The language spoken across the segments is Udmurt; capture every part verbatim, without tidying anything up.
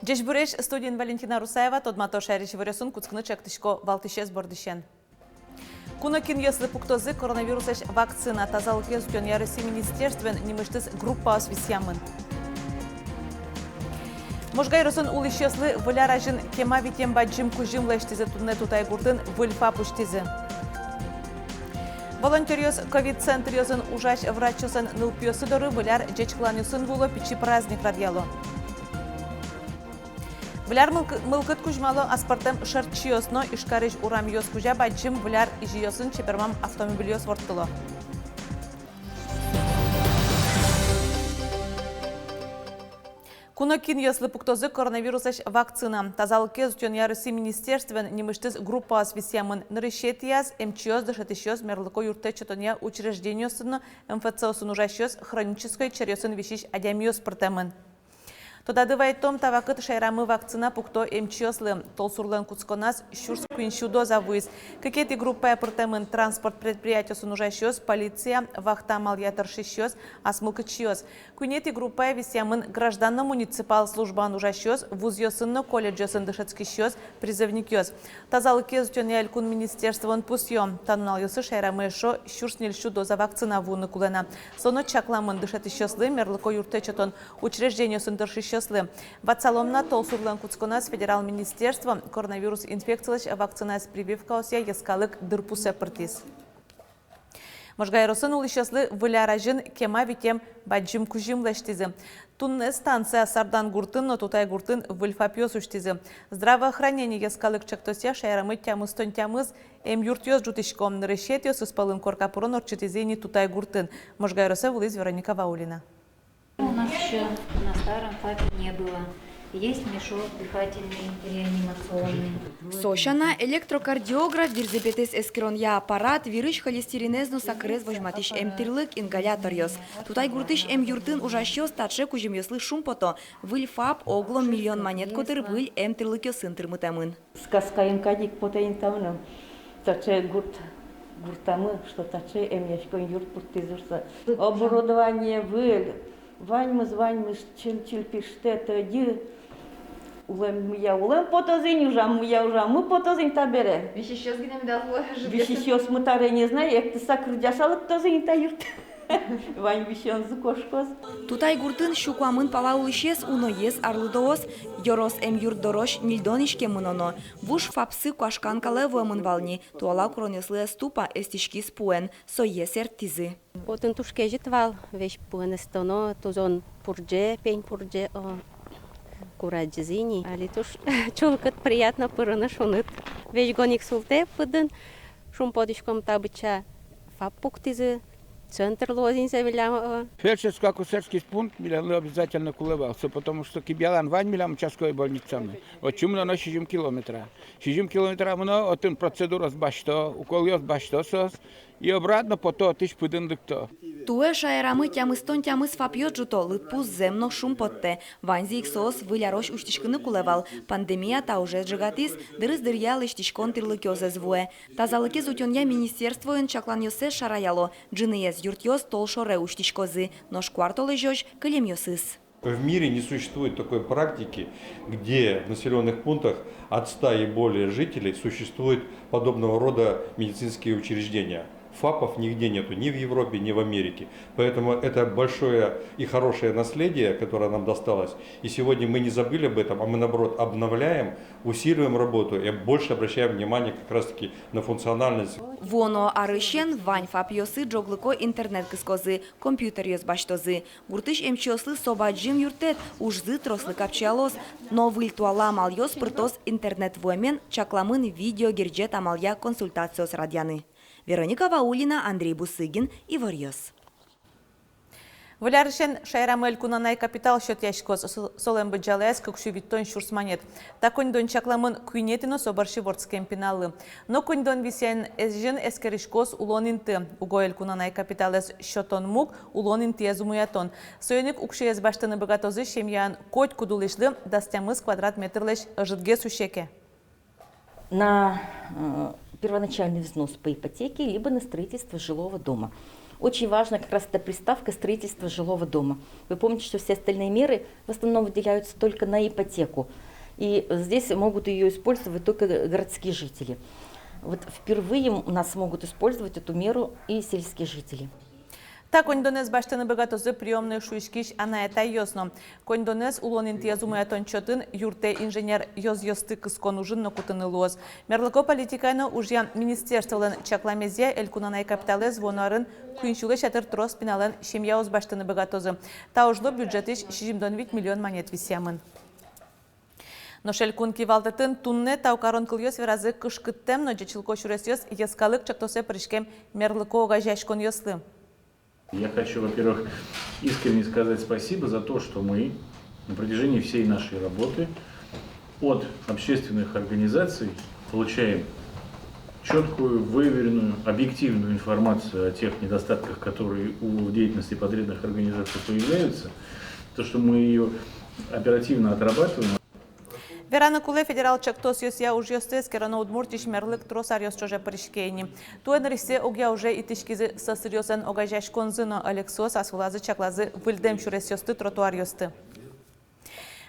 Ӟечбуресь! Студиын Валентина Русаева. Тодмато шаерысь иворъёсын. Кутскыны чектӥсько валтӥсез бордысен. Кунокинъёслы пуктозы коронавируслэсь вакцина. Тазалыкез утёнъя Россиысь министерствоен нимысьтыз группаос висъямын. Можга ёросын улӥсьёслы Выль ар азьын кема витем бадӟым кузьым лэсьтӥзы. Туннэ Тутайгуртын выль ФАП усьтӥзы. Волонтёръёс ковид-центръёсын ужась врачъёслэн нылпиоссы доры Выль ар ӟечкыланъёсын вуыло, пичи праздник радъяло. Выль ар мылк-, мылкыд кузьмало аспӧртэм шӧртчиос но. Ижкарысь урамъёс кузя бадӟым Выль ар изьыосыныз чебермам автомобильёс ворттыло. Кунокинъёслы пуктозы коронавируслэсь вакцина. Тазалыкез утёнъя Россиысь министерствоен нимысьтыз группаос висъямын. Нырысетӥяз эмчиос, дышетӥсьёс, мерлыко юрттэт сётонъя учреждениосын но МФЦ-осын ужасьёс, хронической черъёсын висись адямиос пыртэмын. Тодады вайытом, та вакыт шаерамы вакцина пукто эмчиослы. Толсурлэн кутсконаз сюрс куинь сю доза вуиз. Кыкетӥ группае пыртэмын транспорт предприятиосын ужасьёс, полиция, вахта амалъя тыршисьёс, ас мылкыдчиос. Куинетӥ группае висъямын граждан но муниципал службаын ужасьёс, вузъёсын но колледжъёсын дышетскисьёс, призывникъёс. Тазалыкез утёнъя элькун министерствоын пусъё: та нуналъёсы шаерамы эшшо сюрс ньыль сю доза вакцина вуыны кулэ на. Со но чакламын дышетӥсьёслы, мерлыко юрттэт сётон учреждениосын тыршисьёслы. Ватсалом на, толсурлэн кутсконаз федерал министерство коронавирус инфекцилэсь вакцинаез прививкаосъя йӧскалык дырпусэ пыртӥз. Можга ёросын улӥсьёслы Выль ар азьын кема витем бадӟым кузьым лэсьтӥзы. Туннэ станцияз Сардан гуртын но Тутайгуртын выль ФАПъёс усьтӥзы. «Здравоохранение» йӧскалык чектосъя шаерамы тямыстон тямыс эмъюртъёс ӝутӥсько. Нырысетӥосыз пӧлын корка пырон ортчытӥзы ини Тутайгуртын. Можга ёросэ вуылӥз Вероника Ваулина. У нас ещё на старом ФАПе не было. Есть мешок дыхательный, реанимационный. Со сяна, электрокардиограф, вирзӥбетэз эскеронъя аппарат, вирысь холестеринэз но сакырез возьматӥсь эмтӥрлык, ингаляторъёс. Тутайгуртысь эмъюртын ужасьёс таӵе кузьымъёслы шумпото. Выль ФАП оглом миллион манет котыр выль эмтӥрлыкъёсын тырмытэмын. Сказкаын кадь ик потэ ини та мыным. Таӵе гурт, гуртамы, что таӵе эмъяськон юрт пуктӥзы шуса. Оборудование выль, ваньмыз, ваньмыз чыль-чыль пиштэ, тӧдьы. Улэммыя улэм потоз ини, ужаммыя ужаммы потоз ини табере. Висисьёс гинэ медаз луэ. Висисьёсмы табере, не знаю, эктыса кырӟаса лыктоз ини та юрт. Вань висёнзы кошкоз. Тутайгуртын сю куамын пала улӥсез, уноез арлыдоос. Ёрос эмъюрт дорозь ньыльдон иськем мыноно. Вуж ФАПсы куашкан калэ вуэмын вал ни. Туала куронъёслы ӧз тупа, эстӥськиз пуэн, сое сэрттӥзы. Отын туж кезьыт вал, весь пуэн эстоно, тузон пурӟе, пень пурӟе, о, курадӟизы ини. Али туж чылкыт, приятно пырыны шуныт. Весь гон ик султэ пыдын, шумпотӥськом, та быдӟа ФАП пуктӥзы. Центр луоз ини со милям, э. Фельдшерско-акушерский пункт милемлы обязательно кулэ вал со, потому что Кибьялан вань милям участковой больницамы. Отчы мыноно сизьым километра. Сизьым километра мыно, отын процедураос басьто, уколъёс басьто соос, и обратно пото, отысь пыдын лыкто. Туэ шаерамы тямыстон тямыс ФАПъёс ӝуто, лыдпус зэм но шумпоттэ. Ваньзы ик соос Выль арозь усьтӥськыны кулэ вал. Пандемия та ужез ӝегатӥз, дырыз дыръя лэсьтӥськон тӥрлыкъёс ӧз вуэ. Тазалыкез утёнъя министерствоын чакланъёссэс шараяло: ӝыныез юртъёс толшоре усьтӥськозы, нош куартолэзёзь кылемъёсыз. В мире не существует такой практики, где в населённых пунктах от ста и более жителей существует подобного рода медицинские учреждения. ФАПов нигде нету, ни в Европе, ни в Америке. Поэтому это большое и хорошее наследие, которое нам досталось. И сегодня мы не забыли об этом, а мы, наоборот, обновляем, усиливаем работу и больше обращаем внимание как раз-таки на функциональность. Вуоно арысен вань ФАПъёсы ӝоглыко интернет кыскозы, компьютеръёс басьтозы. Гуртысь эмчиослы со бадӟым юрттэт, ужзы трослы капчиялоз. Но выль туала амалъёс пыртоз интернет вуэмен, чакламын видеогерӟет амалъя консультациос радъяны. Вероника Ваулина, Андрей Бусыгин, «Иворъёс». Выль арысен шаерамы элькун анай капитал сётъяськоз. Со-, солэн быдӟалаез кык сю витьтон сюрс манет. Та коньдон чакламын куинетӥ но со бӧрсьы вордскем пиналлы. Но коньдон висъян азьын эскериськоз улон инты. Уго элькун анай капиталэз сётон муг улон интыез умоятон. Соин ик уксёез басьтыны быгатозы семьяын котькуд улӥсьлы дас тямыс квадрат метрлэсь ӧжытгес усеке. На, э, первоначальный взнос по ипотеке либо на строительство жилого дома. Очень важна как раз эта приставка строительства жилого дома. Вы помните, что все остальные меры в основном выделяются только на ипотеку. И здесь могут её использовать только городские жители. Вот впервые у нас могут использовать эту меру и сельские жители. Та коньдонэз басьтыны быгатозы приёмной шуиськись анай-атайёс но. Коньдонэз улон интыез умоятон чотын юртэ инженер ёзъёсты кыскон ужын но кутыны луоз. Мерлыко политикая но ужъя министерстволэн чакламезъя, элькун анай капиталэз вуоно арын куинь сюлэсь ятыр трос пиналэн семьяос басьтыны быгатозы. Та ужлы бюджетысь сизьымдон вить миллион манет висъямын. Нош элькун кивалтэтын туннэ тау карон кылъёс веразы кышкыттэм но ӟечлыко сюресъёс йӧскалык чактосэ пыриськем мерлыко огазеяськонъёслы. Я хочу, во-первых, искренне сказать спасибо за то, что мы на протяжении всей нашей работы от общественных организаций получаем чёткую, выверенную, объективную информацию о тех недостатках, которые у, в деятельности подрядных организаций появляются, то, что мы её оперативно отрабатываем. Вераны кулэ, федерал чактосъёсъя ужъёсты эскероно Удмуртиысь мерлык трос аръёс ӵоже пыриське ини. Туэ нырысьсэ огъя уже итӥськизы сӧсыръёслэн огазеяськонзы но, ӧлексос ас вылазы чаклазы выльдэм сюресъёсты, тротуаръёсты.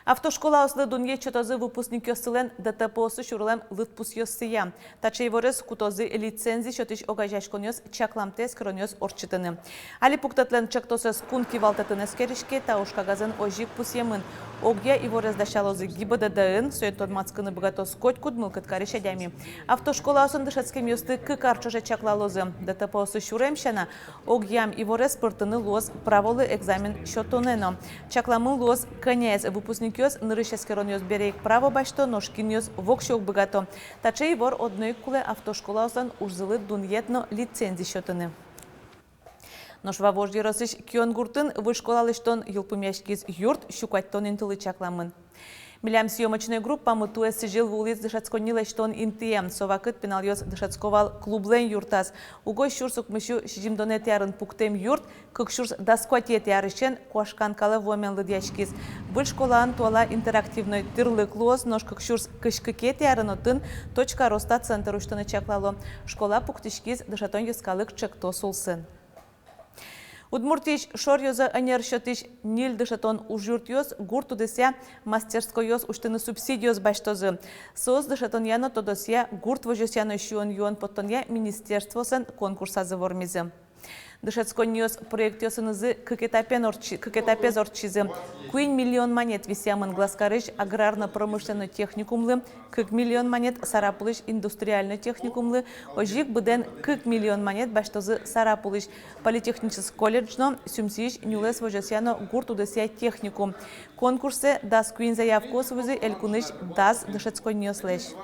Автошколаослы дунъет сётозы выпускникъёссылэн ДТП-осы сюрылэм лыдпусъёссыя. Таӵе иворез кутозы лицензи сётӥсь огазеяськонъёс чакламтэ эскеронъёс ортчытыны. Али пуктэтлэн чактосэз кун кивалтэтын эскериське. Та уж кагазын озьы ик пусъемын: огъя иворез дасялозы ГИБДД-ын, соин тодматскыны быгатоз котькуд мылкыд карись адями. Автошколаосын дышетскемъёсты кык ар ӵоже чаклалозы. ДТП-осы сюрем сяна, огъям иворез пыртыны луоз праволы экзамен сётонэ но. Чакламын луоз, кӧняез выпускникъёс нырысь эскеронъёс бере ик право басьто, нош кинъёс воксё уг быгато. Таӵе ивор одно ик кулэ автошколаослэн ужзылы дунъет но лицензи сётыны. Нош Вавож ёросысь Кион гуртын выль школа лэсьтон йылпумъяськиз. Юрт сю куатьтон интылы чакламын. Милям съёмочной группамы туэ сӥзьыл вуылӥз дышетсконни лэсьтон интые. Со вакыт пиналъёс дышетско вал клублэн юртаз. Уго сюрс укмыссю сизьымдонэтӥ арын пуктэм юрт кык сюрс дас куатетӥ арысен куашкан калэ вуэмен лыдъяськиз. Выль школаын туала интерактивной тӥрлык луоз, нош кык сюрс кызь кыкетӥ арын отын «Точка роста» центр усьтыны чаклало. Школа пуктӥськиз дышетон йӧскалык чектос улсын. Удмуртиысь шоръёзо ӧнер сётӥсь ньыль дышетон ужъюртъёс гурт удысъя мастерскойёс усьтыны субсидиос басьтозы. Соос дышетонъя но тодосъя, гурт возёсъя но сиён-юон поттонъя министерствоослэн конкурсазы вормизы. Дышетсконниос проектъёсынызы кык этапен ортчи-, кык этапез ортчизы. Куинь миллион манет висъямын Глазкарысь аграрно-промышленной техникумлы, кык миллион манет Сарапулысь индустриальной техникумлы, озьы ик быдэн кык миллион манет басьтозы Сарапулысь политехнической колледж но Сюмсиысь нюлэс возёсъя но гурт удысъя техникум. Конкурсэ дас куинь заявкаос вуизы элькунысь дас дышетсконниослэсь.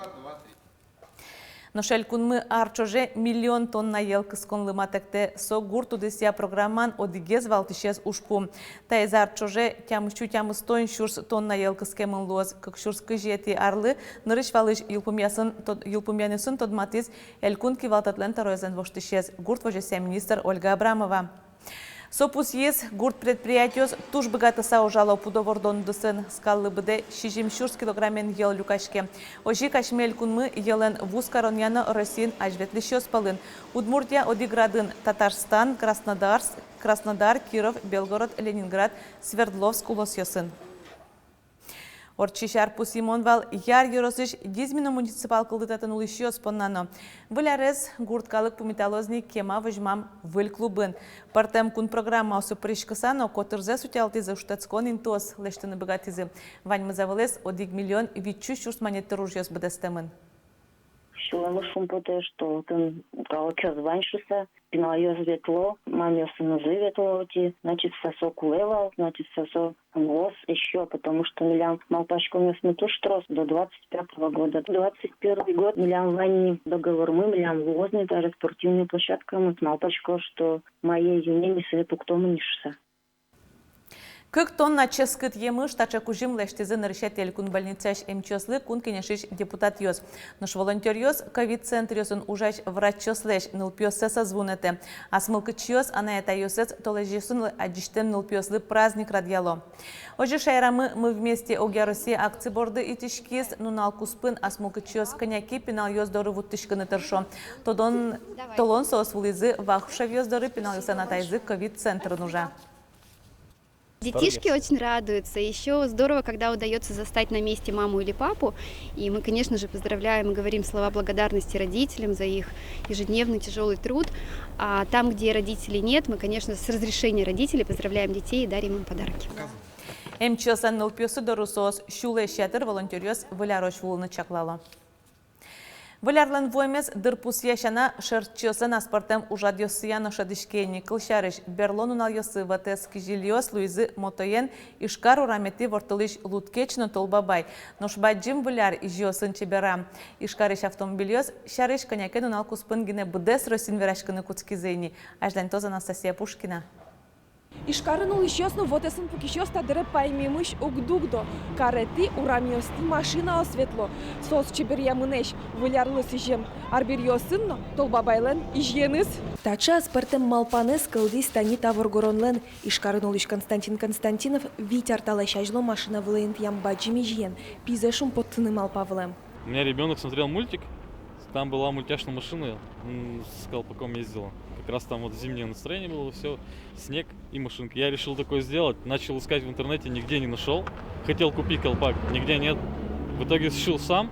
Нош элькунмы ар ӵоже миллион тонна йӧл кысконлы матэктэ. Со гурт удысъя программаын одӥгез валтӥсез ужпум. Таиз ар ӵоже тямыс сю тямыстон сюрс тонна йӧл кыскемын луоз. Кык сюрс кызетӥ арлы нырысь валысь йылпумъясын тод-, йылпумъянъёсын тодматӥз элькун кивалтэтлэн тӧроезлэн воштӥсез, гурт возёсъя министр Ольга Абрамова. Со пусйиз, гурт предприятиос туж быгатыса ужало пудо вордон удысын. Скаллы быдэ сизьым сюрс килограммен йӧл люкаське. Озьы ик асьме элькунмы йӧлэн вузкаронъя но Россиын азьветлӥсьёс пӧлын. Удмуртия одӥг радын Татарстан, Краснодарск, Краснодар, Киров, Белгород, Ленинград, Свердловск улосъёсын. Ортчись ар пусйымон вал Яр ёросысь Дизьмино муниципал кылдытэтын улӥсьёс понна но. Выль арез гурт калык пумиталоз ни кема возьмам выль клубын. Пӧртэм кун программаосы пыриськыса но котырзэс утялтӥзы, шутэтскон интыос лэсьтыны быгатӥзы. Ваньмыз-а вылэз одӥг миллион витьсю сюрс манет тыр ужъёс быдэстэмын. Сюлэмы шумпотэ, что отын калыкез вань шуыса, пиналъёс ветло, мамъёсынызы ветло отӥ, значит, со кулэ вал, значит, со луоз ещё, потому что милям малпаськонъёсмы туж трос до двадцать пятого года. Двадцать первый год милям вань ни договормы, милям луоз ни даже спортивной площадкамы, малпасько, что мае-июне ми сое пуктом ини шуыса. Кык тонна ческыт емыш. Таӵе кузьым лэсьтӥзы нырысетӥ элькун больницаысь эмчиослы Кун Кенешысь депутатъёс. Нош волонтёръёс ковид-центръёсын ужась врачъёслэсь нылпиоссэс ӧз вунэтэ. Ас мылкыдчиос анай-атайёссэс толэзьёсынылы адӟисьтэм нылпиослы праздник радъяло. Озьы шаерамы «Мы вместе» огъя Россия акци борды итӥськиз. Нунал куспын ас мылкыдчиос кӧня ке пиналъёс доры вуттӥськыны тыршо. Тодон, толон соос вуылӥзы Вахрушевъёс доры, пиналъёслэн атайзы ковид-центрын ужа. Детишки очень радуются. Ещё здорово, когда удаётся застать на месте маму или папу. И мы, конечно же, поздравляем и говорим слова благодарности родителям за их ежедневный тяжёлый труд. А там, где родителей нет, мы, конечно, с разрешения родителей поздравляем детей и дарим им подарки. Эмчиослэн нылпиоссы доры соос сюлэсь ятыр волонтёръёс Выль арозь вуылыны чаклало. Выль арлэн вуэмез дырпусъя сяна шӧртчиослэн аспӧртэм ужрадъёссыя но шӧдӥське ини. Кылсярысь, берло нуналъёсы вотэс кизилиос луизы Мотоен Ижкар ураметӥ ворттылӥсь Лудкеч но Толбабай. Нош Бадӟым Выль ар изьыосын чеберам. Ижкарысь автомобильёс сярысь кӧня ке нунал куспын гинэ быдэс Россиын вераськыны кутскизы ини. Азьланьтоз Анастасия Пушкина. Ижкарын улӥсьёс но вотэсын пукисьёс та дыре паймемысь уг дугдо. Каретӥ, урамъёстӥ машинаос ветло. Соос чеберъямынэсь Выль арлы сӥзем арбериосын но Толбабайлэн изьыеныз. Таӵе аспӧртэм малпанэз кылдӥз тани та воргоронлэн. Ижкарын улӥсь Константин Константинов вить ар талэсь азьло машина вылэ интыям бадӟым изьыен, пизэ шумпоттыны малпа вылэм. У меня ребёнок смотрел мультик, там была мультяшная машина, м, с колпаком ездила. Как раз там вот зимнее настроение было, всё, снег и машинка. Я решил такое сделать, начал искать в интернете, нигде не нашёл. Хотел купить колпак, нигде нет. В итоге сшил сам.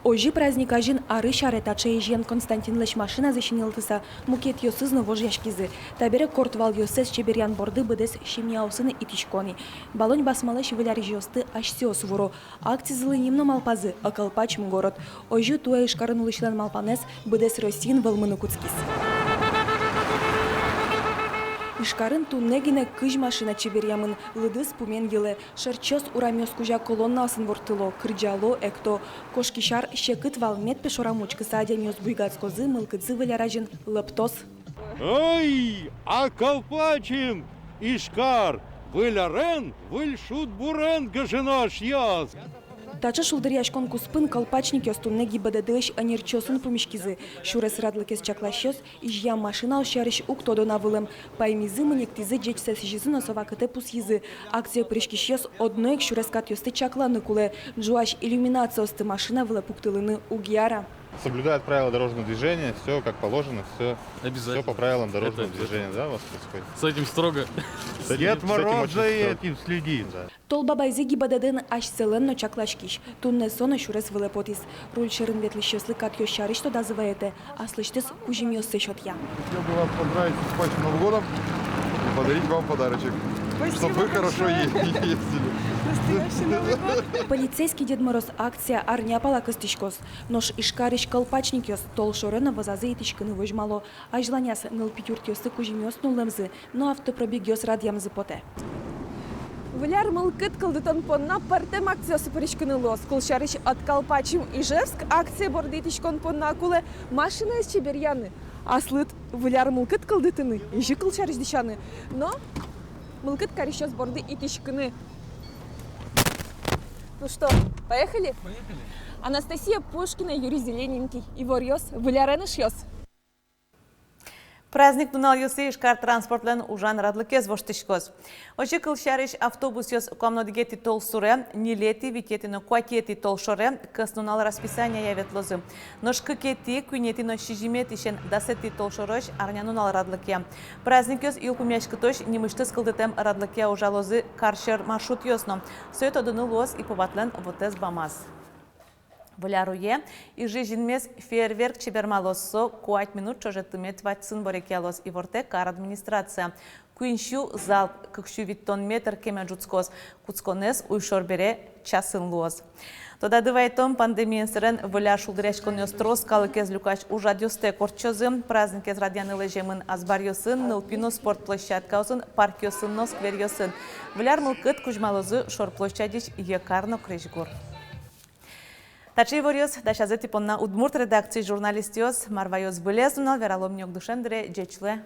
Озьы праздник азьын арысь аре таӵе изьыен Константинлэсь машиназэ синйылтыса, мукетъёсыз но вожъяськизы. Табере кортвалъёссэс чеберъян борды быдэс семьяосын итӥсько ни. Балонь басмалэсь Выль ар изьыосты асьсэос вуро. Акцизылы ним но малпазы «Ӧкалпачым город». Озьы туэ Ижкарын улӥсьлэн малпанэз быдэс Россиын вӧлмыны кутскиз. Ижкарын туннэ гинэ кызь машина чеберъямын, лыдыз пумен йылэ. Шӧртчиос урамъёс кузя колоннаосын ворттыло, кырӟало, экто. Кошкись ар секыт вал, мед пе шорам учкыса адямиос буйгатскозы, мылкыдзы Выль ар азьын лӧптоз. Ой, ӧкалпачым Ижкар, Выль арен, выль шудбурен гажано, эшъёс! Таӵе шулдыръяськон куспын колпачникъёс туннэ ГИБДД-ысь ӧнерчиосын пумиськизы. Сюрес радлыкез чакласьёс изьыям машинаос сярысь уг тодо на вылэм. Паймизы, мынэктӥзы, ӟечсэ сӥзизы но со вакытэ пусйизы: акцие пыриськисьёс одно ик сюрес катъёсты чакланы кулэ. Ӝуась иллюминациосты машина вылэ пуктылыны уг яра. Соблюдают правила дорожного движения, всё как положено, всё, всё по правилам дорожного движения, да, у вас происходит? С этим строго. С этим, Дед с этим Мороз очень за строг. Этим следит, да. Толбабайзы ГИБДД-ын асьсэлэн но чакласькись. Туннэ со но сюрес вылэ потӥз. Руль сьӧрын ветлӥсьёслы катъёс сярысь тодазы ваетэ, аслэсьтыз кузьымъёссэ сётъя. Хотел бы вас поздравить с наступающим Новым годом и подарить вам подарочек, чтобы вы хорошо е-, ездили. Настоящий Новый год. Полицейский Дед Мороз акция арня пала кыстӥськоз. Нош Ижкарысь колпачникъёс толшоре но вӧзазы итӥськыны возьмало. Азьланяз нылпи юртъёсы кузьымъёс нуллэмзы но автопробегъёс радъямзы потэ. Выль ар мылкыд кылдытон понна пӧртэм акциосы пыриськыны луоз. Кылсярысь, «Ӧкалпачым Ижевск» акция борды итӥськон понна кулэ машинаез чеберъяны. Аслыд Выль ар мылкыд кылдытыны, изьы, кылсярысь, дӥсяны но мылкыд карисьёс борды итӥськыны. Ну что, поехали? Поехали. Анастасия Пушкина, Юрий Зелененький. Иворъёс, Выль арен, эшъёс! Праздник нуналъёсы Ижкар транспортлэн ужан радлыкез воштӥськоз. Озьы, кылсярысь, автобусъёс куамын одӥгетӥ толсуре, ньылетӥ, витетӥ но куатетӥ толшоре кӧснунал расписанияя ветлозы. Нош кыкетӥ, куинетӥ но сизьыметӥысен дасэтӥ толшорозь арнянунал радлыкъя. Праздникъёс йылпумъяськытозь нимысьтыз кылдытэм радлыкъя ужалозы карсьӧр маршрутъёс но. Сое тодыны луоз Иповатлэн вотэс бамаз. Выль ар уе Ижысь инмес фейерверк чебермалоз. Со куать минут ӵоже тымет вадьсын ворекъялоз, ивортэ кар администрация. Куинь сю залп, кык сю витьтон метр кеме ӝутскоз. Кутсконэз уйшор бере часын луоз. Тодады вайытом, пандемиен сэрен Выль ар шулдыръяськонъёс трос калыкез люкась ужрадъёстэк ортчозы. Праздникез радъяны лэземын азбаръёсын, нылпи но спорт площадкаосын, паркъёсын но скверъёсын. Выль ар мылкыд кузьмалозы шор площадьысь йӧ кар но крезьгур. Таӵе иворъёс дасязы тӥ понна удмурт редакциысь журналистъёс. Мар ваёз выльез нунал, вералом ни ук дышем дыре. Ӟеч луэ!